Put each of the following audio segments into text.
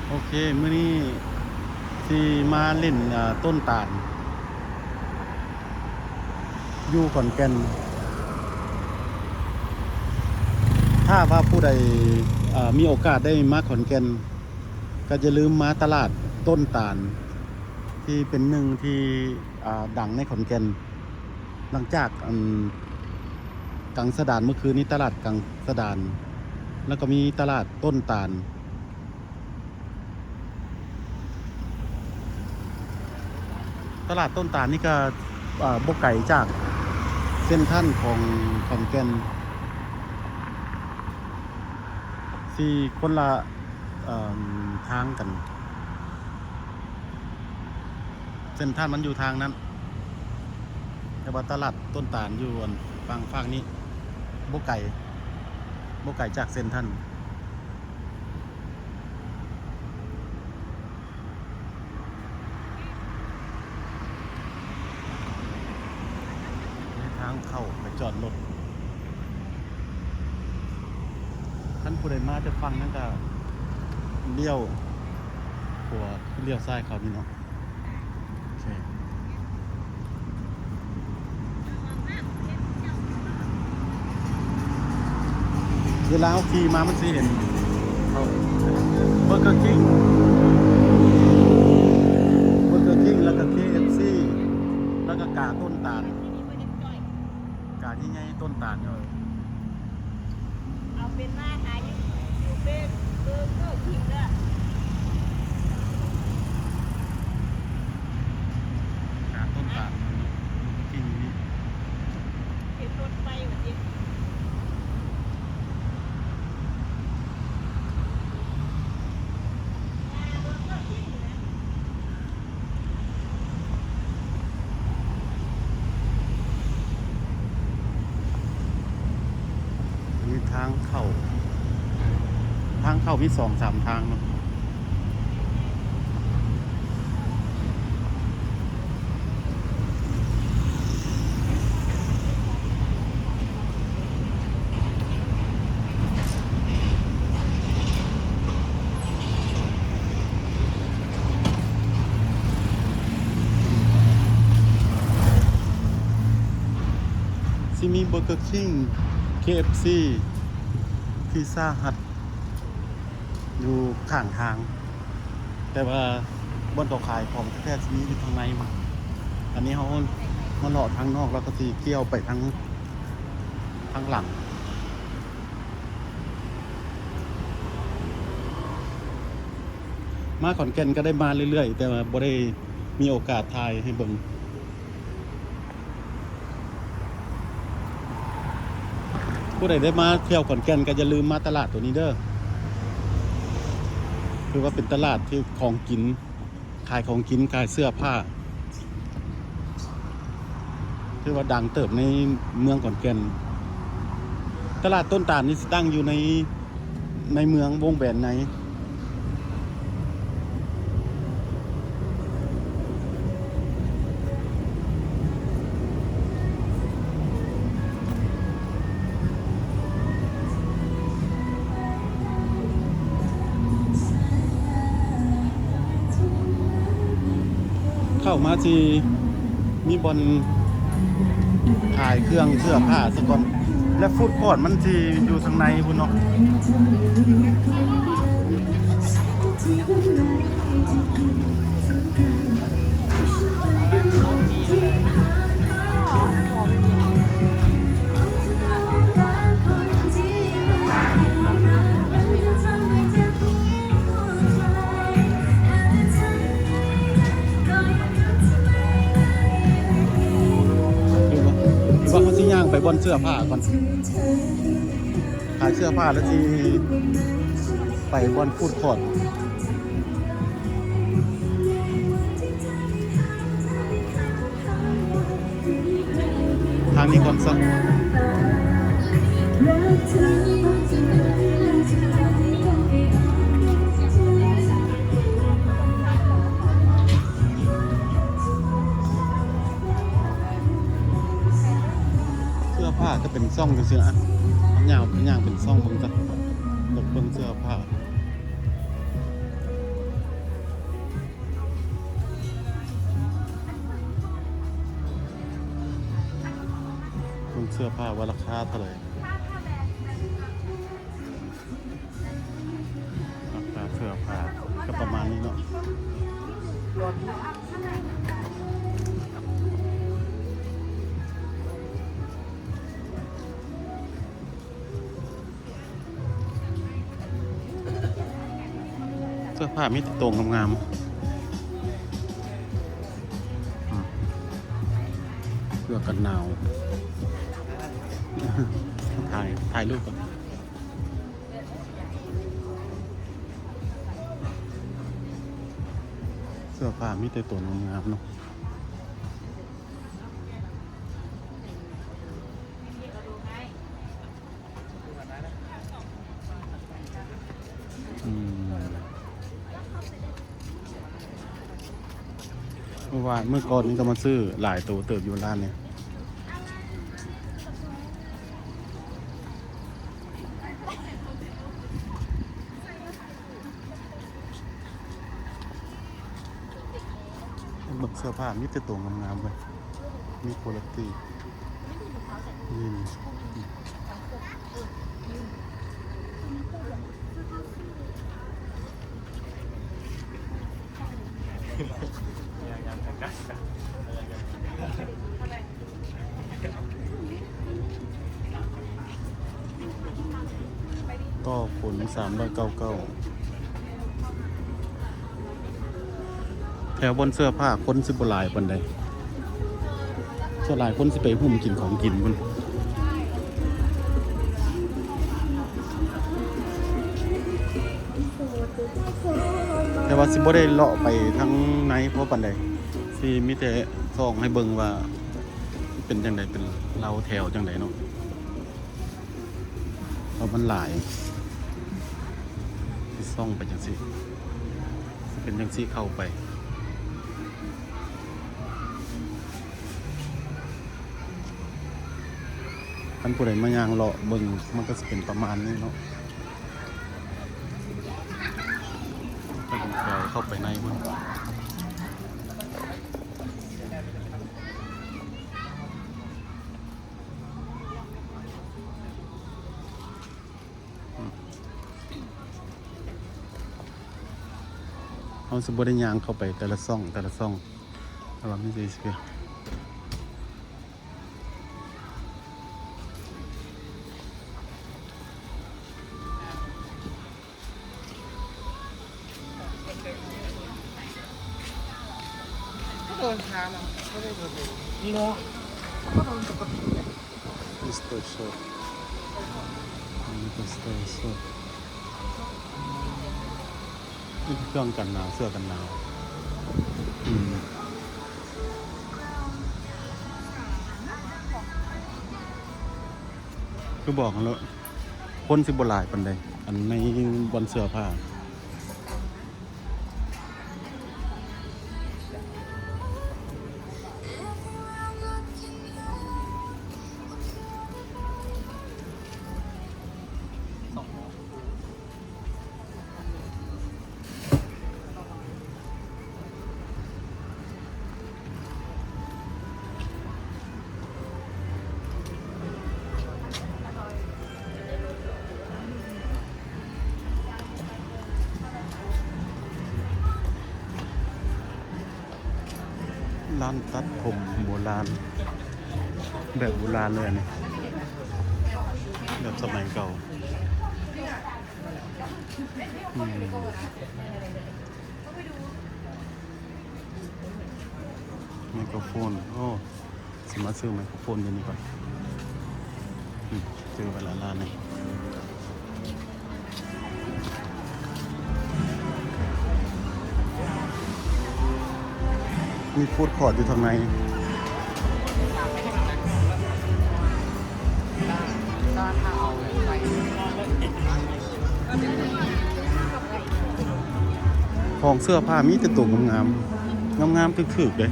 ໂອເຄ ມື້ນີ້ຊິມາຫຼິ້ນ ເອີ ຕົ້ນຕານ ຢູ່ຂອນແກ່ນ. ຖ້າວ່າຜູ້ໃດ ເອີ ມີໂອກາດໄດ້ມາຂອນແກ່ນ ກໍຢ່າລືມມາຕະຫຼາດຕົ້ນຕານ ທີ່ເປັນໜຶ່ງທີ່ ເອີ ດັງໃນຂອນແກ່ນ. ຫຼັງຈາກ ອັນ ກາງສະດານ ເມື່ອຄືນນີ້ຕະຫຼາດກາງສະດານ ແລ້ວກໍມີຕະຫຼາດຕົ້ນຕານ. ຕະຫຼາດຕົ້ນຕານນີ້ກໍ ເອີ ບໍ່ໄກຈາກເຊັນທຣັນຂອງຂອນແກ່ນ ຊິຄົນລະ ເອີ ທາງກັນ. ເຊັນທຣັນມັນຢູ່ທາງນັ້ນ ແຕ່ວ່າຕະຫຼາດຕົ້ນຕານຢູ່ ອັນ ຝັ່ງຟາກນີ້ ບໍ່ໄກ ບໍ່ໄກຈາກເຊັນທຣັນ. ໃນທາງເຂົ້າໄປຈອດລົດ ຄັນຜູ້ໃດມາຈາກຝັ່ງນັ້ນກໍລ້ຽວຂວາ ລ້ຽວຊ້າຍເຂົ້ານີ້ເນາະ. ໂອເຄ ເວລາເຮົາຂີ່ມາມັນຊິເຫັນເບີເກີຄິງ ເບີເກີຄິງ ແລ້ວກໍເຄເອັຟຊີ ແລ້ວກໍກາຕົ້ນຕານ ກາໃຫຍ່ໆ ຕົ້ນຕານ. ເອີ ເອົາເປັນວ່າຫາຢູ່ ຢູ່ເບ ເບີເກີຄິງເດີ ກາຕົ້ນຕານ ເບີເກີຄິງນີ້ ເຫັນລົດໄຟວ່າຕິ. ອັນນີ້ທາງເຂົ້າ ທາງເຂົ້າມີສອງສາມທາງເນາະ. ຊິມີເບີເກີຄິງ ເຄເອັຟຊີ ພີຊາຮັດ ຢູ່ຂ້າງທາງ ແຕ່ວ່າບ່ອນເຂົາຂາຍຂອງແທ້ໆ ຊິມີຢູ່ທາງໃນ. ອັນນີ້ເຮົາມາເລາະທາງນອກ ແລ້ວກໍຊິກ່ຽວໄປທາງ ທາງຫຼັງ. ມາຂອນແກ່ນກໍໄດ້ມາເລື້ອຍໆ ແຕ່ວ່າບໍ່ໄດ້ມີໂອກາດຖ່າຍໃຫ້ເບິ່ງ. ຜູ້ໃດໄດ້ມາທ່ຽວຂອນແກ່ນກໍຢ່າລືມມາຕະຫຼາດໂຕນີ້ເດີ ຖືວ່າເປັນຕະຫຼາດທີ່ຂອງກິນ ຂາຍຂອງກິນ ຂາຍເສື້ອຜ້າ ຖືວ່າດັງເຕີບໃນເມືອງຂອນແກ່ນ. ຕະຫຼາດຕົ້ນຕານນີ້ຊິຕັ້ງຢູ່ໃນ ໃນເມືອງວົງແຫວນໃນ. ເຂົ້າມາຊິມີບ່ອນຂາຍເຄື່ອງເສື້ອຜ້າສາກ່ອນ ແລະ ຟູດຄອດມັນຊິຢູ່ທາງໃນພຸ້ນເນາະ. ວ່າເຮົາຊິຍ່າງໄປບ່ອນເສື້ອຜ້າກ່ອນ ຂາຍເສື້ອຜ້າແລ້ວຊິໄປບ່ອນຟູດຄອດ. ທາງນີ້ກ່ອນຊະ. ເສື້ອຜ້າກໍເປັນຊ່ອງຈັ່ງຊີ້ນະ ຍ່າງ ຍ່າງເປັນຊ່ອງເບິ່ງຊະ ເບິ່ງເສື້ອຜ້າ. ເສື້ອຜ້າວ່າລາຄາເທົ່າໃດ? ລາຄາເສື້ອຜ້າກໍປະມານນີ້ເນາະ. ເສື້ອຜ້າມີແຕ່ໂຕງາມໆ ອືມ ເພື່ອກັນໜາວ. ຖ່າຍ ຖ່າຍຮູບກ່ອນ. ເສື້ອຜ້າມີແຕ່ໂຕງາມໆເນາະ. ອືມ ເມື່ອວານ ເມື່ອກ່ອນນີ້ກໍມາຊື້ຫຼາຍໂຕເຕີບຢູ່ຮ້ານນີ້. ເບິ່ງເສື້ອຜ້າມີແຕ່ໂຕງາມໆເວີຍ ມີຄຸນລິດຕີ້ ນີ້. ຕໍ່ຄົນສາມຮ້ອຍເກົ້າເກົ້າ. ແຖວບ່ອນເສື້ອຜ້າຄົນຊິບໍ່ຫຼາຍປານໃດ, ສ່ວນຫຼາຍຄົນຊິໄປຫຸ້ມກິນຂອງກິນພຸ້ນ. ແຕ່ວ່າຊິບໍ່ໄດ້ເລາະໄປທາງໃນພໍປານໃດ, ຊິມີແຕ່ສ່ອງໃຫ້ເບິ່ງວ່າເປັນຈັ່ງໃດ, ເປັນເລົາແຖວຈັ່ງໃດເນາະ, ເພາະມັນຫຼາຍ. ຊິສ່ອງໄປຈັ່ງຊີ້, ຊິເປັນຈັ່ງຊີ້ເຂົ້າໄປ. ຄັນຜູ້ໃດມາຍ່າງເລາະເບິ່ງ ມັນກໍຊິເປັນປະມານນີ້ເນາະ, ກໍເປັນແຖວເຂົ້າໄປໃນພຸ້ນ. ເຮົາຊິບໍ່ໄດ້ຍ່າງເຂົ້າໄປແຕ່ລະຊ່ອງ ແຕ່ລະຊ່ອງ, ແຕ່ວ່າມີແຕ່ โดนท้าเหรอ? ไม่ได้โดนเลย เหรอ? ก็โดนปกติเลย Mister Shop. อันนี้ก็ Mister Shop. นี่คือเครื่องกันหนาว เสื้อกันหนาว. อืม คือบอกหั่นแหละ คนสิบ่หลายปานใด อันในบ่อนเสื้อผ้า. ร้านตัดผมโบราณ แบบโบราณเลยอันนี้ แบบสมัยเก่า อืม ไมโครโฟน โอ้ สิมาซื้อไมโครโฟนอยู่นี่ก่อน อืม ซื้อไปละล้านหนึ่ง มีฟู้ดคอร์ตอยู่ทางใน ห้องเสื้อผ้ามีแต่ตัวงามๆ งามๆ ถูกๆ เลย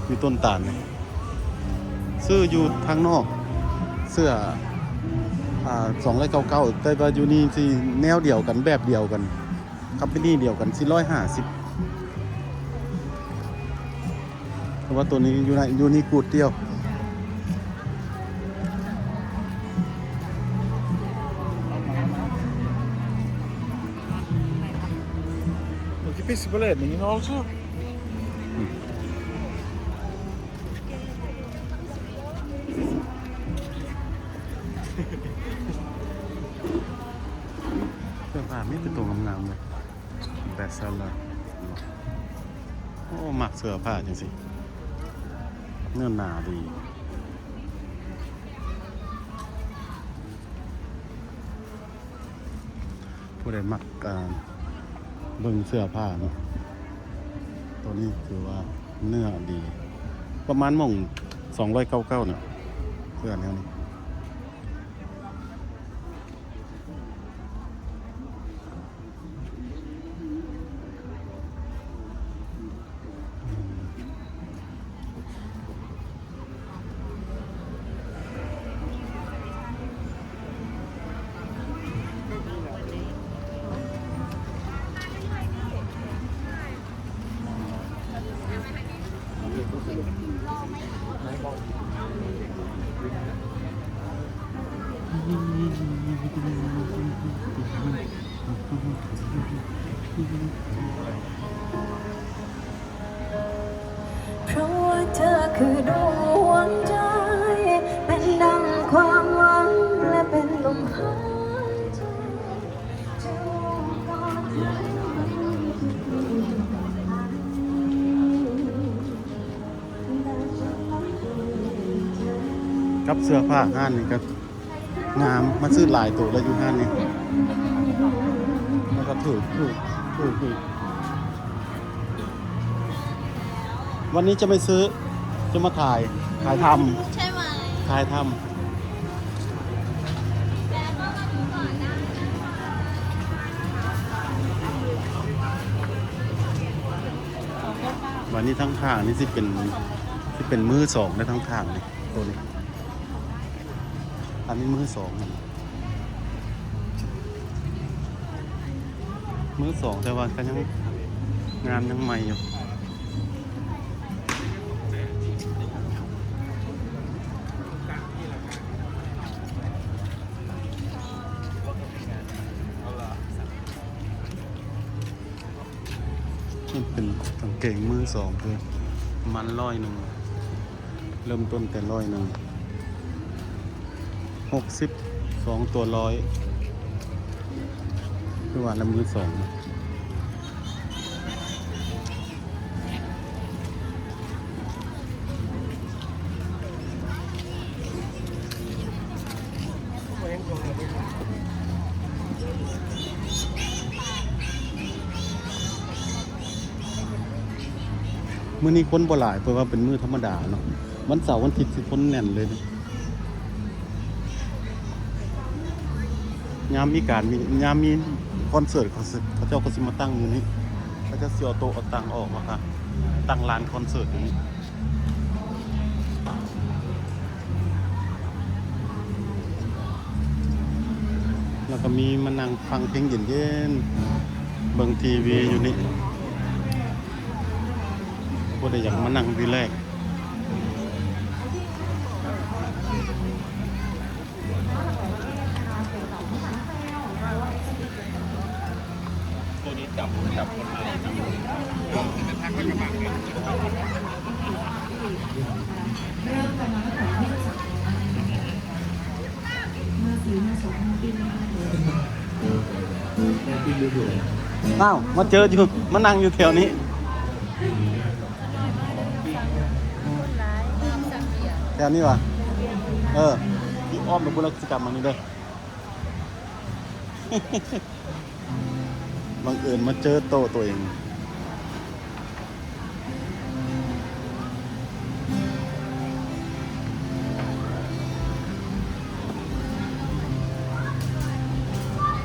อยู่ต้นตาลนี่ ซื้ออยู่ทางนอก เสื้อ อ่า สองร้อยเก้าเก้า แต่ว่าอยู่นี่สิแนวเดียวกัน แบบเดียวกัน คัมพานีเดียวกัน สี่ร้อยห้าสิบ แต่ว่าตัวนี้อยู่ใน อยู่นี่กูดเดียว This blade, you know, also. ເສື້ອຜ້າມີແຕ່ໂຕງາມໆເລີຍ ແບດເຊລເລີ. ໂອ້ ມັກເສື້ອຜ້າຈັ່ງຊີ້ ເນື້ອໜາດີ. ຜູ້ໃດມັກ ອ່າ ເບິ່ງເສື້ອຜ້າເນາະ ໂຕນີ້ຖືວ່າເນື້ອດີ ປະມານໝ່ອງສອງຮ້ອຍເກົ້າເກົ້ານະ ເສື້ອແນວນີ້. ເພາະວ່າເທືອຄືດວງໃຈ ເປັນດັ່ງຄວາມຫວັງ ແລະ ເປັນລົມຫາຍໃຈ. ກັບເສື້ອຜ້າຮ້ານນີ້ກໍງາມ ມາຊື້ຫຼາຍໂຕແລ້ວຢູ່ຮ້ານນີ້ ແລ້ວກໍຖືກ ຖືກ ຖືກອີກ. ວັນນີ້ຈະໄມ່ຊື້ ຈະມາຖ່າຍ ຖ່າຍທຳ ໃຊ່ໄໝ? ຖ່າຍທຳ. ວັນນີ້ທັງທາງນີ້ຊິເປັນ ຊິເປັນມືສອງແລ້ວ ທັງທາງນີ້ ໂຕນີ້ ອັນນີ້ມືສອງ ມືສອງ ແຕ່ວ່າກໍຍັງງາມ ຍັງໃໝ່ຢູ່. ມັນເປັນກາງເກງມືສອງ ຄືປະມານຮ້ອຍໜຶ່ງ ເລີ່ມຕົ້ນແຕ່ຮ້ອຍໜຶ່ງ ຫົກສິບ ສອງຕົວຮ້ອຍ ຄືວ່າລະມືສອງ. ມື້ນີ້ຄົນບໍ່ຫຼາຍ ເພາະວ່າເປັນມື້ທຳມະດາເນາະ, ວັນເສົາວັນອາທິດຊິຄົນແໜ້ນເລີຍ. ຍາມມີການ ມີ ຍາມມີຄອນເສີດ ເຂົາຊິ ເຂົາເຈົ້າກໍຊິມາຕັ້ງຢູ່ນີ້, ເຂົາເຈົ້າຊິເອົາໂຕະເອົາຕັ່ງອອກ ແລ້ວກໍຕັ້ງລານຄອນເສີດຢູ່ນີ້. ແລ້ວກໍມີມານັ່ງຟັງເພງເຢັນໆ ເບິ່ງທີວີຢູ່ນີ້, ຜູ້ໃດຢາກມານັ່ງຣີແລັກ. ອ້າວ ມາເຈີຢູ່ ມານັ່ງຢູ່ແຖວນີ້. ແຖວນີ້ຫວາ? ເອີ ອ້ອມໄປພຸ້ນ ແລ້ວຊິກັບມານີ້ເດີ. ບັງເອີນມາເຈີໂຕະໂຕເອງ.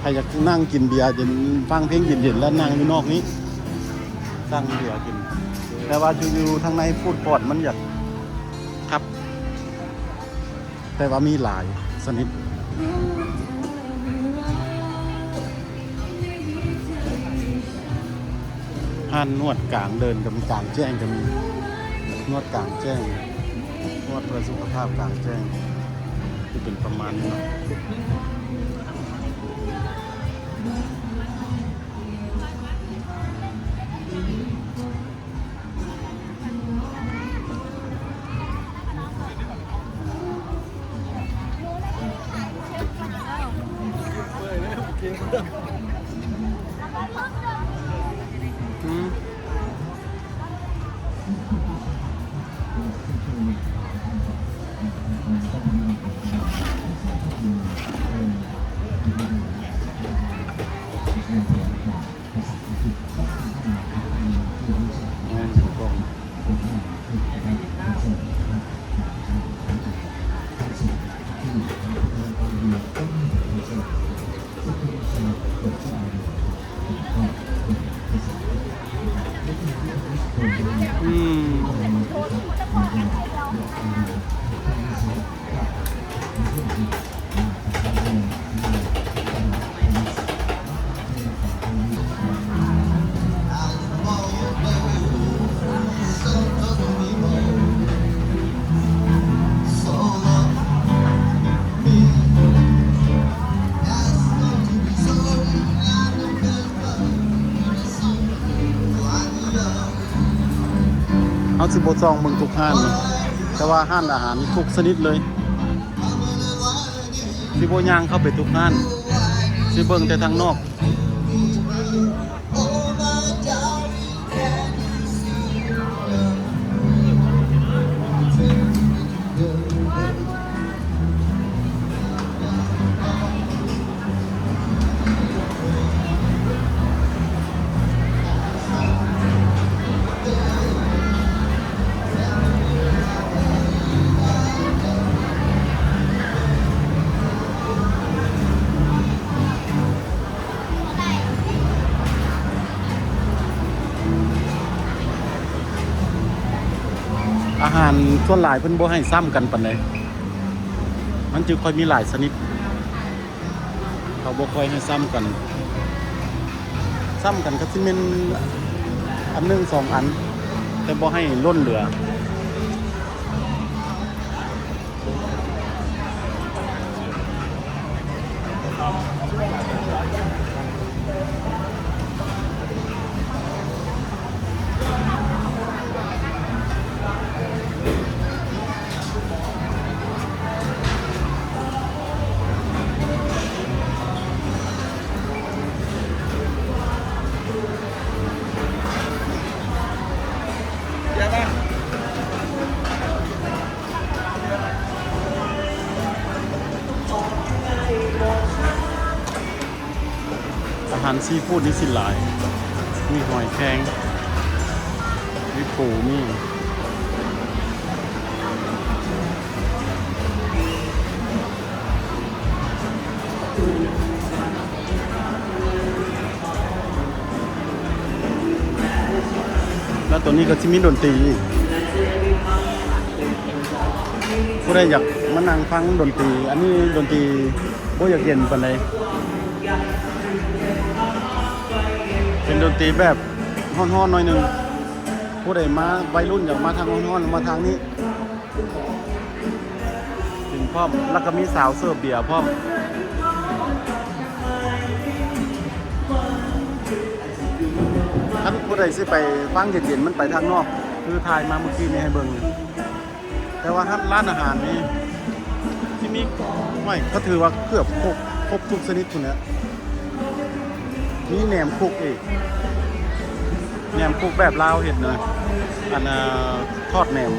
ໃຜຢາກນັ່ງກິນເບຍເຢັນ ຟັງເພງເຢັນໆ ແລ້ວນັ່ງຢູ່ນອກນີ້ ສັ່ງເບຍກິນ. ແຕ່ວ່າຢູ່ ຢູ່ທາງໃນຟູດຄອດມັນຢາກຄັບ ແຕ່ວ່າມີຫຼາຍຊະນິດ. ຮ້ານນວດກາງເດີ່ນກໍມີ ກາງແຈ້ງກໍມີ ນວດກາງແຈ້ງ ນວດເພື່ອສຸຂະພາບກາງແຈ້ງ ທີ່ເປັນປະມານນີ້ເນາະ. ຊິບໍ່ສ່ອງເບິ່ງທຸກຮ້ານ, ແຕ່ວ່າຮ້ານອາຫານທຸກຊະນິດເລີຍ, ຊິບໍ່ຍ່າງເຂົ້າໄປທຸກຮ້ານ, ຊິເບິ່ງແຕ່ທາງນອກ. ອາຫານສ່ວນຫຼາຍເພິ່ນບໍ່ໃຫ້ຊ້ຳກັນປານໃດ, ມັນຈຶ່ງຄ່ອຍມີຫຼາຍຊະນິດ. ເຂົາບໍ່ຄ່ອຍໃຫ້ຊ້ຳກັນ, ຊ້ຳກັນກໍຊິແມ່ນອັນໜຶ່ງສອງອັນ, ແຕ່ບໍ່ໃຫ້ລົ້ນເຫຼືອ. ອາຫານຊີຟູດນີ້ຊິຫຼາຍ, ມີຫອຍແຄງ, ມີປູ, ມີ ແລ້ວຕົວນີ້ກໍຊິມີດົນຕີອີກ, ຜູ້ໃດຢາກມານັ່ງຟັງດົນຕີ, ອັນນີ້ດົນຕີບໍ່ຢາກເຢັນປານໃດ, ເປັນດົນຕີແບບຮ້ອນໆໜ້ອຍໜຶ່ງ, ຜູ້ໃດມາ ໄວລຸ້ນຢາກມາທາງຮ້ອນໆ ມາທາງນີ້. ກິນພ້ອມ ແລ້ວກໍມີສາວເສີບເບຍພ້ອມ. ຄັນຜູ້ໃດຊິໄປຟັງເຢັນໆ ມັນໄປທາງນອກ, ຄືຖ່າຍມາມື້ກີ້ນີ້ໃຫ້ເບິ່ງ. ແຕ່ວ່າຮ້ານ ຮ້ານອາຫານນີ້ຊິມີ ໂອ້ຍ ກໍຖືວ່າເກືອບຄົບ ຄົບທຸກຊະນິດພຸ້ນແຫຼະ. ມີແໜມຄຸກອີກ, ແໜມຄຸກແບບລາວເຮັດນະ, ອັນ ເອີ ທອດແໜມ.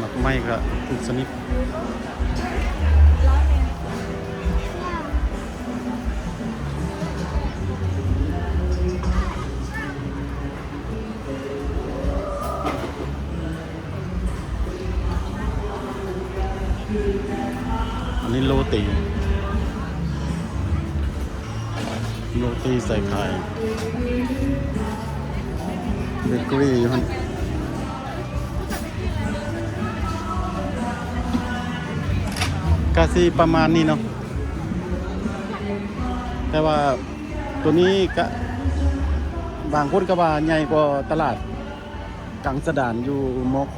ໝາກໄມ້ກໍທຸກຊະນິດ. ອັນນີ້ໂຣຕີ ໂຣຕີໃສ່ໄຂ່ ເບເກີຣີຢູ່ຫັ້ນ. ກະຊິປະມານນີ້ເນາະ, ແຕ່ວ່າໂຕນີ້ກະ ບາງຄົນກໍວ່າໃຫຍ່ກວ່າຕະຫຼາດກາງສະດານຢູ່ ມຂ.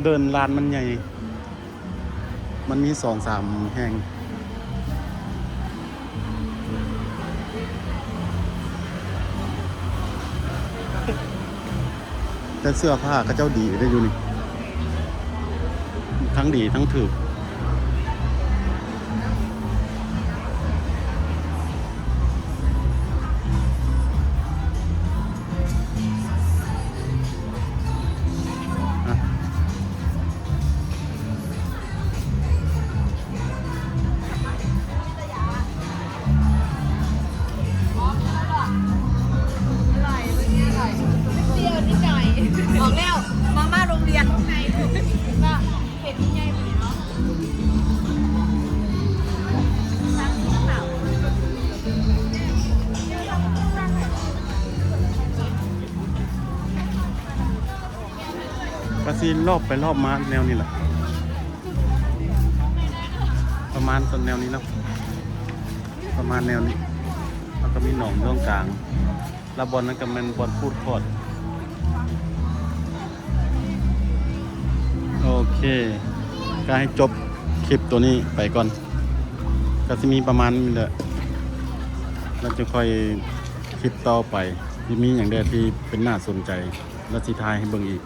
ເດີ່ນ ຮ້ານມັນໃຫຍ່. ມັນມີສອງສາມແຫ່ງ ແຕ່ເສື້ອຜ້າເຂົາເຈົ້າດີເດ້ຢູ່ນີ້ ທັງດີທັງຖືກ. ກະຊິລອບໄປລອບມາແນວນີ້ລະ ປະມານແນວນີ້ເນາະ ປະມານແນວນີ້. ແລ້ວກໍມີໜອງເລື່ອງກາງ ແລ້ວບ່ອນນັ້ນກໍແມ່ນບ່ອນຟູດຄອດ. ໂອເຄ ກໍໃຫ້ຈົບຄລິບຕົວນີ້ໄປກ່ອນ ກໍຊິມີປະມານນີ້ແຫຼະ ແລ້ວຈະຄ່ອຍຄລິບຕໍ່ໄປ ຊິມີຫຍັງແດ່ທີ່ເປັນໜ້າສົນໃຈ ແລ້ວຊິຖ່າຍໃຫ້ເບິ່ງອີກ.